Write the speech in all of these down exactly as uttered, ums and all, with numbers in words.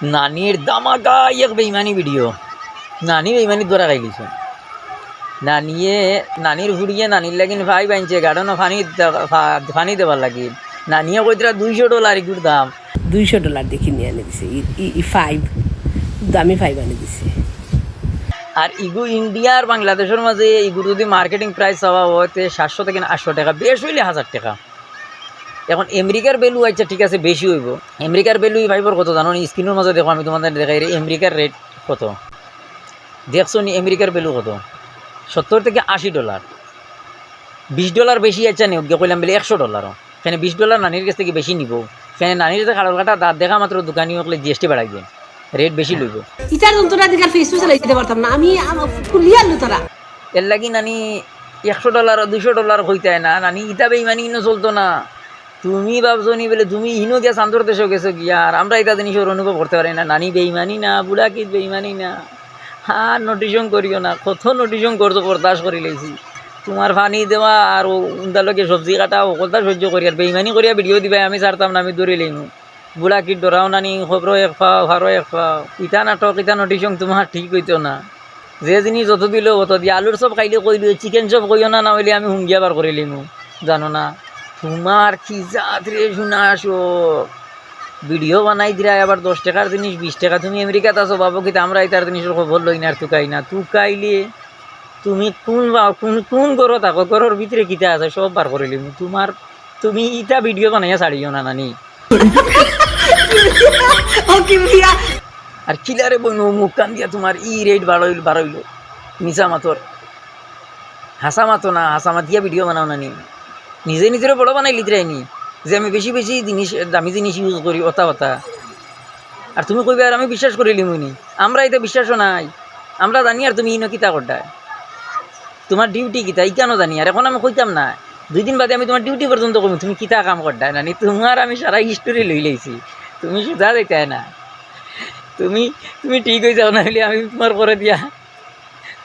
নানির ধামাকা এক বেইমানি ভিডিও। নানি বেইমানি ধরা খাইলিছে। নানিয়ে, নানির ফুড়িয়ে নানির লাগিন পাইপ আনছে, গার্ডেনো পানি দে-, পা-, পানি দেবার লাগি। নানিয়ে কইতরা দুইশো ডলার ইগুর দাম। দুইশো ডলার দেখি নিয়া আনি দিছে, ই, ই, ই পাইপ, দামি পাইপ আনি দিছে। আর ইগু ইন্ডিয়া আর বাংলাদেশর মাঝে ইগুর যদি মার্কেটিং প্রাইস চাওয়া অয়, তে সাতশো থাকি আটশো টেকা, বেশ অইলে হাজার টেকা। এখন আমেরিকার ভ্যালু, আচ্ছা ঠিক আছে, বেশি অইবো। আমেরিকার ভ্যালু ই পাইপর কত জানো নি? স্ক্রিনর মাঝে দেখো, আমি তোমাদের দেখাইরাম আমেরিকার রেট কত। দেখছো নি আমেরিকার ভ্যালু কত? সত্তর থাকি আশি ডলার। বিশ ডলার বেশি, আচ্ছা নি, ওকে কইলাম বলে একশো ডলারও। কেনে বিশ ডলার নানির গেছ থাকি বেশি নিবো। কেনে নানির যে কাড়ল কাটা দাঁত দেখা মাত্র দোকানি অকলে জি এস টি বাড়াই দেয়, রেট বেশি লইবো। ইতার যন্ত্রণা দেখিয়া Facebook চালাই দিতে পারতাম না আমি, আমার খুলিয়া আনলো তারা। এর লাগি নানি একশো ডলার, দুইশো ডলার কইতায় না, নানি ইতা বেইমানি ইনো চলতো না। তুমি ভাবছো নি বলে তুমি ইনো গিয়া চান্দর দেশো গেছো গিয়া, আর আমরা ইতা জিনিসর অনুভব করতে পারি না। নানি বেইমানি না, বুড়া কিত বেইমানি না। আর নোটিশন করিও না, কত নোটিশন করছো, বরদাস্ত করি লাইছি। তোমার পানি দেওয়া আর ও উন্দা লগে সবজি কাটা, অকলতা সহ্য করি, আর বেইমানি করিয়া ভিডিও দিবায়, আমি ছাড়তাম না, আমি ধরি লাইমু। বুড়া কিত ডরাও নানি, খবরও এক পাও, হারও এক পাও। ইতা নাটক, ইতা নোটিশন তোমার ঠিক অইতো না। যে জিনিস যত দিলো অত দিয়া, আলুর চপ খাইলে কইলো, চিকেন চপ কইও না, না অইলে আমি হুঙ্গিয়া বার করি লিমু, জানো না? তোমার কি জাত রে শুনা আসো, ভিডিও বানাই দিরায় আবার দশ টেকার জিনিস বিশ টেকা। তুমি আমেরিকাত আছো, ভাবো কিতা আমরা ইতার জিনিসর খবর লই না আর তুকাই না? তুকাইলে তুমি কোন বা-, কোন, কোন ঘরো থাকো, ঘরর ভিতরে কিতা আছে সব বার করি লিমু। তোমার, তুমি ইতা ভিডিও বানাইয়া ছাড়িও না নানি। ও কিবরিয়া। আর কিলারে বইন, মুখ কান দিয়া তোমার ই রেট বাড়াইল, বাড়াইল। মিছা মাতর। হাছা মাতো না, হাছা মাতিয়া ভিডিও বানাও না নি। নিজে নিজরে বড় বানাইলিতরায় নি। যে আমি বেশি বেশি জিনিস, দামি জিনিস ইউজ করি, অতা অতা। আর তুমি কইবায় আর আমি বিশ্বাস করি লিমু নি। আমরা ইতা বিশ্বাসও নাই। আমরা জানি আর তুমি ইনো কিতা কররায়। তোমার ডিউটি কিতা, ইখানও জানি। আর এখন আমি কইতাম না। দুই দিন বাদে আমি তোমার ডিউটি পর্যন্ত কইমু, তুমি কিতা কাম কররায় নানি। তোমার আমি সারা হিস্টোরি লই লাইছি। তুমি সুজা যাইতায় না। তুমি, তুমি ঠিক অই যাও, না অইলে আমি তোমার করে দিয়া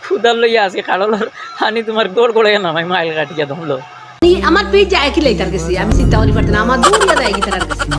খুদার লইয়া আছি, কাড়লর পানি তোমার গড় গড়াইয়া নামাই মাইল কাটিয়া দমলো। নি আমার পেট যায় কি লাইতার গেছে, আমি চিন্তা করি পারতাম না, আমার দৌড়িয়া যায় কি তার গেছে।